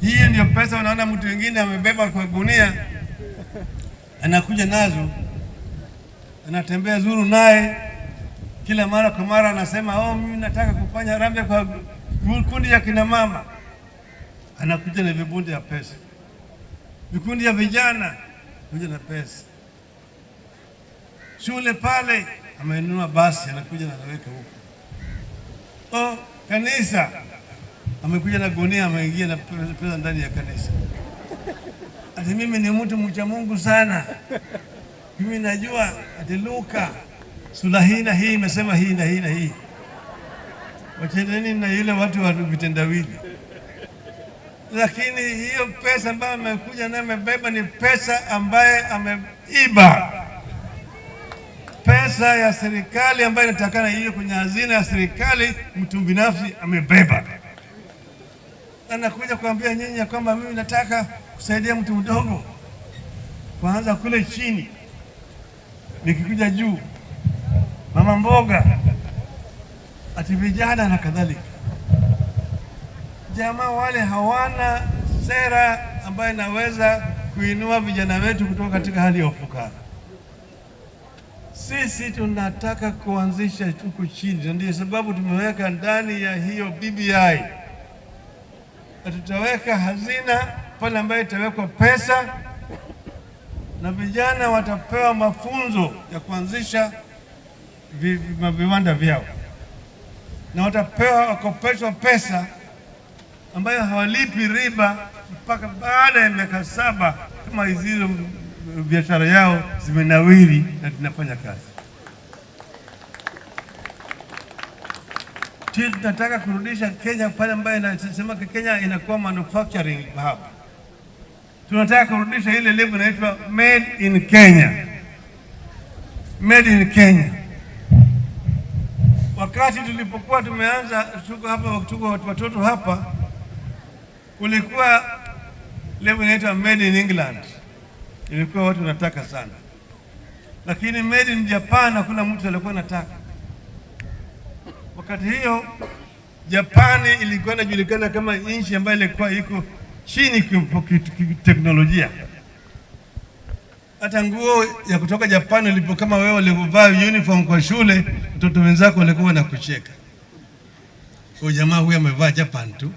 Hii ndio pesa unaona mtu mwingine amebeba kwa gunia, anakuja nazo, anatembea zuru naye kila mara kwa mara, anasema oh, mimi nataka kufanya harambee kwa kundi ya kina mama. Anakuja na vibunda ya pesa. Vikundi ya vijana kuja na pesa. Shule pale amenunua basi, anakuja na anaweka huko. Oh, kanisa amekuja na gunia, ameingia na pesa ndani ya kanisa. Ati mimi ni mtu mcha Mungu sana, mimi najua ati Luka sura hii na hii imesema hii na hii na hii. Wacheneni na yule watu wa vitendawili. Lakini hiyo pesa ambayo amekuja nayo amebeba ni pesa ambaye ameiba. Pesa ya serikali ambayo inatakana hiyo kwenye hazina ya serikali, mtu binafsi amebeba. Anakuja kuambia nyinyi ya kwamba mimi nataka kusaidia mtu mdogo, kuanza kule chini, nikikuja juu, mama mboga, ati vijana na kadhalika. Jamaa wale hawana sera ambayo inaweza kuinua vijana wetu kutoka katika hali ya ufukara. Sisi tunataka kuanzisha huku chini, ndio sababu tumeweka ndani ya hiyo BBI. Na tutaweka hazina pale ambayo itawekwa pesa, na vijana watapewa mafunzo ya kuanzisha viwanda vyao, na watapewa wakopeshwa pesa ambayo hawalipi riba mpaka baada ya miaka 7 kama hizo biashara yao zimenawiri na tunafanya kazi. Tunataka kurudisha Kenya pale ambayo inasema Kenya inakuwa manufacturing hub. Tunataka kurudisha ile lebo inaitwa Made in Kenya. Made in Kenya. Wakati tulipokuwa tumeanza tuko hapa, tuko watoto hapa, kulikuwa lebo inaitwa Made in England. Ilikuwa watu wanataka sana. Lakini Made in Japan hakuna mtu alikuwa anataka. Wakati hiyo Japani ilikuwa inajulikana kama nchi ambayo ilikuwa iko chini teknolojia. Hata nguo ya kutoka Japani ilipo, kama wewe ulivaa uniform kwa shule, mtoto wenzako walikuwa wanakucheka. Kwa jamaa huyu amevaa Japan tu.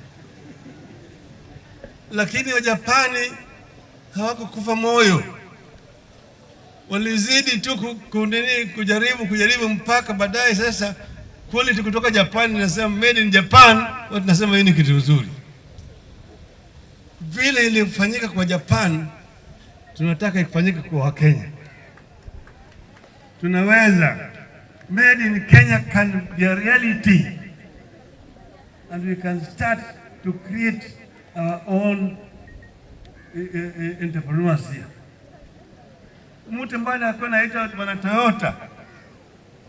Lakini wa Japani hawakukufa moyo. Walizidi tu kujaribu mpaka baadaye sasa quality kutoka Japan inasema made in Japan, watu nasema hii ni kitu nzuri. Vile ilifanyika kwa Japan, tunataka ifanyike kwa Wakenya. Tunaweza. Made in Kenya can be a reality, and we can start to create our own entrepreneurs here. Mtu ambaye alikuwa anaitwa Bwana Toyota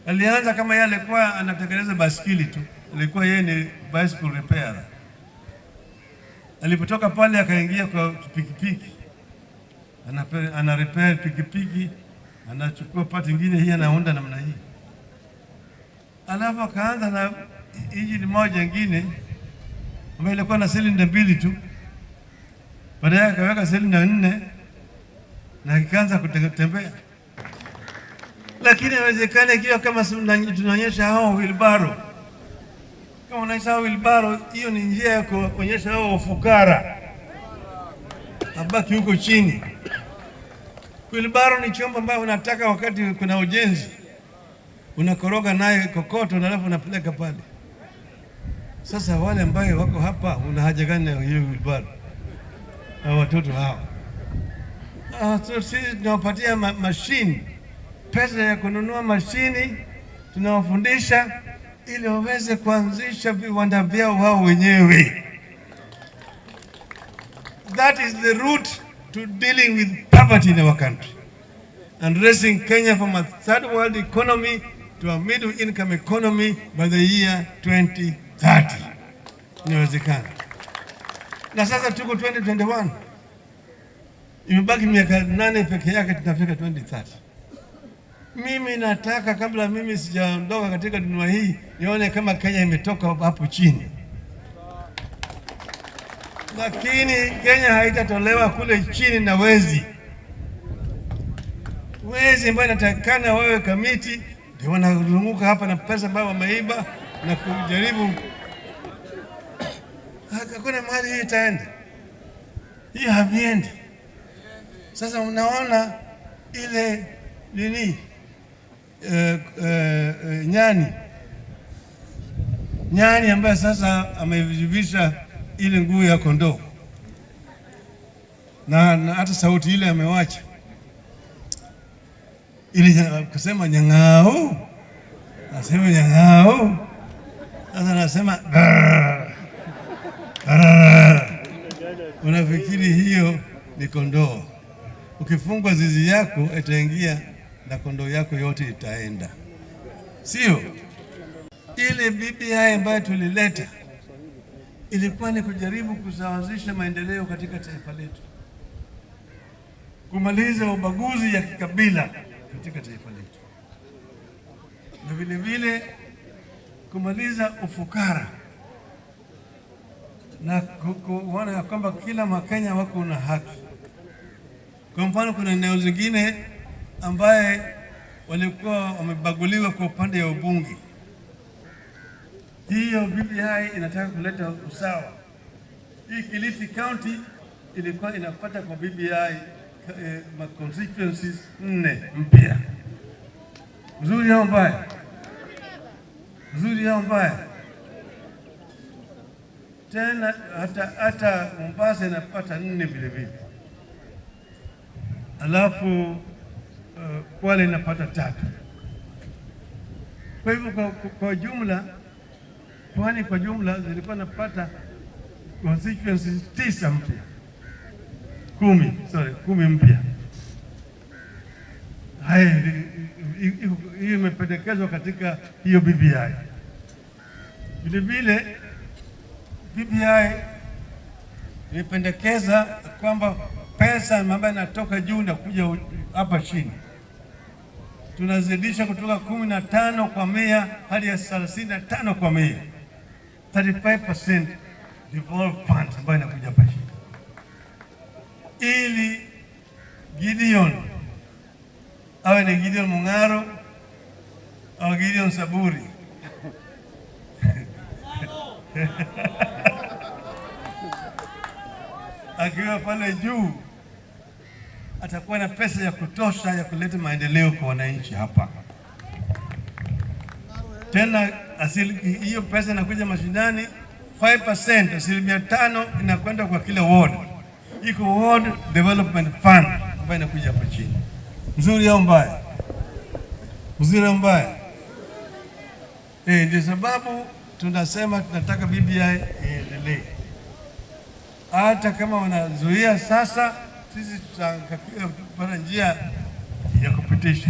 alianza kama yeye alikuwa anatengeneza basikeli tu, alikuwa yeye ni bicycle repairer. Alipotoka pale akaingia kwa pikipiki, ana repair pikipiki, anachukua part nyingine hii anaunda namna hii. Alafu akaanza na engine moja nyingine ambayo ilikuwa na silinda 2 tu. Baadaye akaweka silinda 4 na ikaanza kutembea. Lakini inawezekana ikiwa kama tunaonyesha hao wheelbarrow. Kama unaonyesha hao wheelbarrow, hiyo ni njia ya kuonyesha hao ufukara. Abaki huko chini. Wheelbarrow ni chombo ambacho unataka wakati kuna ujenzi. Unakoroga naye kokoto na alafu unapeleka pale. Sasa wale ambao wako hapa, una haja gani na hiyo wheelbarrow? Na watoto hao. So sisi tunawapatia mashine, pesa ya kununua mashini, tunawafundisha ili waweze kuanzisha viwanda vyao wao wenyewe. That is the route to dealing with poverty in our country and raising Kenya from a third world economy to a middle income economy by the year 2030. Inawezekana. Na sasa tuko 2021. Imebaki miaka 8 peke yake tunafika 2030. Mimi nataka kabla mimi sijaondoka katika dunia hii nione kama Kenya imetoka hapo chini. Lakini Kenya haitatolewa kule chini na wezi. Wezi ambao inatakikana wawe kamiti ndio wanazunguka hapa na pesa ambayo wameiba na kujaribu. Hakuna mahali hii itaenda. Hii haviendi. Sasa unaona ile nini nyani. Nyani ambaye sasa amejivisha ile nguo ya kondoo. Na hata sauti ile amewacha. Ile kusema nyang'au. Nasema nyang'au. Sasa nasema unafikiri hiyo ni kondoo. Ukifungwa zizi yako itaingia na kondoo yako yote itaenda. Sio? Ile BBI ambayo tulileta ilikuwa ni kujaribu kusawazisha maendeleo katika taifa letu, kumaliza ubaguzi ya kikabila katika taifa letu, na vile vile kumaliza ufukara na kuona ya kwamba kila Mkenya wako na haki. Kwa mfano, kuna eneo zingine ambaye walikuwa wamebaguliwa kwa upande ya ubunge. Hiyo BBI inataka kuleta usawa. Hii Kilifi County ilikuwa inapata kwa BBI constituencies 4 mpya. Mzuri au mbaya? Mzuri au mbaya? Tena hata Mombasa inapata 4 vile vile. Alafu Kwale inapata 3. Kwa hivyo kwa jumla Pwani kwa jumla zilikuwa napata constituencies 9 mpya. 10 mpya. Haya, hiyo imependekezwa katika hiyo BBI. Vile vile BBI ilipendekeza kwamba pesa ambayo inatoka juu na kuja hapa chini tunazidisha kutoka 15% hadi 35%. 35% devolved funds ambayo inakuja hapa chini. Ili Gideon awe ni Gideon Mung'aro au Gideon Saburi akiwa pale juu atakuwa na pesa ya kutosha ya kuleta maendeleo kwa wananchi hapa. Tena hiyo pesa inakuja mashinani, 5%, 5% inakwenda kwa kila ward. Iko Ward Development Fund ambayo inakuja hapa chini. Mzuri au mbaya? Mzuri au mbaya? Ndio sababu tunasema tunataka BBI iendelee. Hata kama wanazuia sasa, sisi tutapata njia ya kupitisha.